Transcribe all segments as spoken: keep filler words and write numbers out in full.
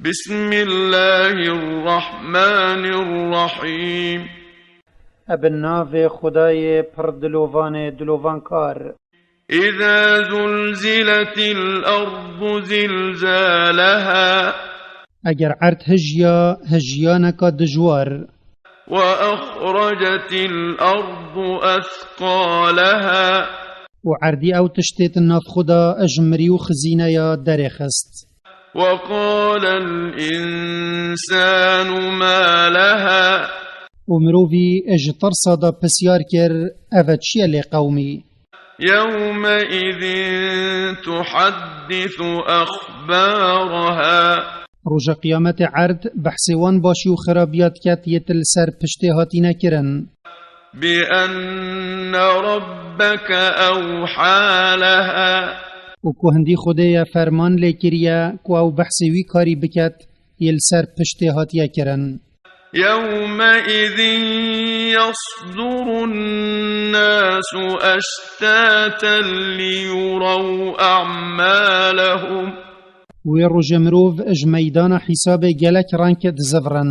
بسم الله الرحمن الرحيم. Bi navê Xwedayê pir dilovanê dilovankar. إذا زلزلت الأرض زلزالها. Eger erd hijiya, hijiyaneka dijwar. وأخرجت الأرض أثقالها. Û erdî ew tiştê di nav xwe de ji mirî û xizîneya derêxist. وقال الإنسان ما لها. Û mirovî ji tirsa de pisyar kir, ev çi ye lê qewmî? يومئذ تحدث أخبارها. Roja qiyametê erd behsê wan başî û xirabiya diket yê li ser piştê hatîne kirin. بأن ربك أوحى لها. Û ku hindî Xwedê ye ferman lê kiriye ku ew behsê wî karî biket yê li ser piştê hatiye kirin. يومئذ يصدر الناس أشتاتا ليروا أعمالهم. Wê rojê mirov ji meydana hîsabê gelek reng dizivirin.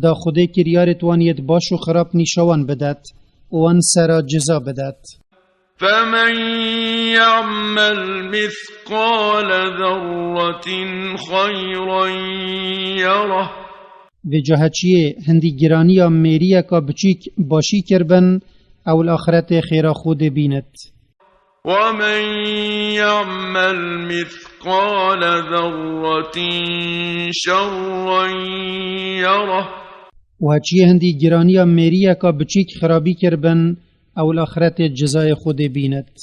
Da Xwedê kiryarê wan yê baş û xirab nîşa wan bidet û wan sera ceza bidet. فمن يعمل مثقال ذرة خيرا يره. Vêca heçiyê hindî giraniya mêriyeka biçîk başî kiribin, ew li axretê xêra Xwedê bînit. ومن يعمل مثقال ذرة شرا يره. Û heçiyê hindî giraniya mêriyeka biçîk xirabî kiribin, ew li axretê cezayê Xwedê bînit.